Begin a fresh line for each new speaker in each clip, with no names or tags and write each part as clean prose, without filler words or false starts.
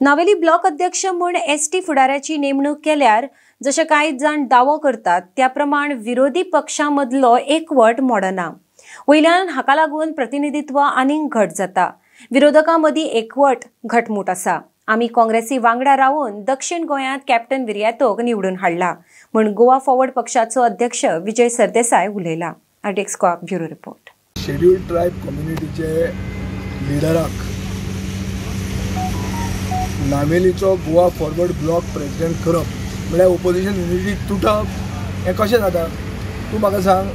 Navelim block अध्यक्ष म्हूण ST फुडाऱ्याची नेमणूक केल्यार जशे कांय जाण दावो करतात त्या प्रमाण विरोधी पक्षां मदलो एकवट मोडना। वयल्यान हाका लागून प्रतिनिधित्व आनीक घट जाता। विरोधकां मदीं एकवट घटमूट आसा। आमी काँग्रेसी वांगडा रावन दक्षिण गोंयांत कॅप्टन विरियातोक निवडून हाडला म्हूण गोवा फॉरवर्ड पक्षाचो अध्यक्ष विजय सरदेसाय उलयला। RTX bureau report.
Scheduled tribe कम्युनिटीचे लिडराक नावेलीचो गोवा फॉरवर्ड ब्लॉक प्रेसिडेंट करप म्हळ्यार ओपोजिशन युनिटी तुटप हें कशें जाता? तूं म्हाका सांग,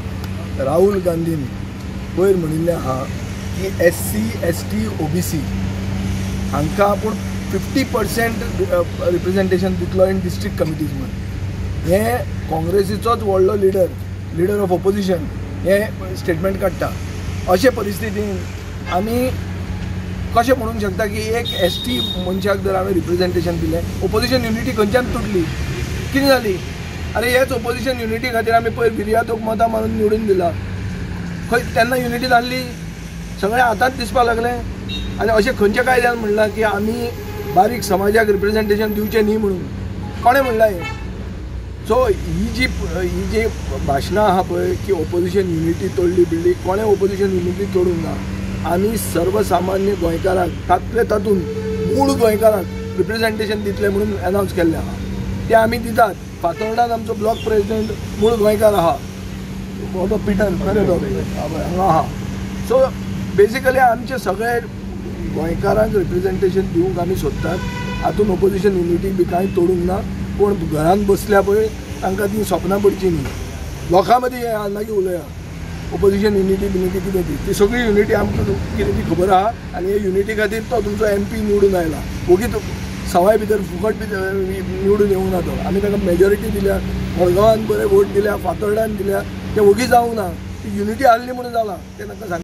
राहुल गांधीन पयर म्हणिल्लें आहा की SC ST OBC हांकां आपूण 50% रिप्रेजेंटेशन दितलो इन डिस्ट्रिक्ट कमिटीज म्हूण। हें काँग्रेसीचोच व्हडलो लिडर ऑफ ओपोजिशन हें स्टेटमेंट काडटा। अशे परिस्थितीन आमी कशें म्हणूंक शकता की एक एसटी मनशाक जर हांवें रिप्रेजेंटेशन दिलें, ओपोजिशन युनिटी खंयच्यान तुटली, कितें जाली? आरे हेच ओपोजिशन युनिटी खातीर आमी पयर विरियातोक मतां मारून निवडून दिला, खंय तेन्ना युनिटी जाल्ली? सगळें आतांच दिसपाक लागलें। आनी अशें खंयच्या कायद्यान म्हणलां की आमी बारीक समाजाक रिप्रेजेंटेशन दिवचें न्ही म्हणून? कोणें म्हणलां हें? सो ही जी भाशणां आहा पळय की ओपोजिशन युनिटी तोडली बिडली, कोणें ओपोजिशन युनिटी तोडूंक ना। आमी सर्वसामान्य गोंयकारांक, तातूंतले तातूंत मूळ गोंयकारांक रिप्रेजेंटेशन दितले म्हणून अनावन्स केल्लें आहा, तें आमी दितात। फातोर्डान आमचो ब्लॉक प्रेसिडेंट मूळ गोंयकार आहा, तो पिटर खरें तो हांगा आहा। सो बेसिकली आमचे सगळे गोंयकारांक रिप्रेजेंटेशन दिवंक आमी सोदतात। हातूंत ओपोजिशन युनिटी बी कांय तोडूंक ना। कोण घरान बसल्या पळय तांकां ती सपनां पडची न्ही। लोकां मदीं मागीर उलया ओपोजिशन युनिटी बिनिटी कितें ती, ती सगळी युनिटी आमकां कितें ती खबर आहा। आनी हे युनिटी खातीर तो तुमचो MP निवडून आयला, ओगीच सवाय भितर फुकट भितर निवडून येवंक ना तो। आमी ताका मेजॉरिटी दिल्या, मडगांवान बरे वोट दिल्या, फातोर्डान दिल्या, ते ओगी जावंक ना। ती युनिटी आहली म्हणून जाला तें तांकां सांग।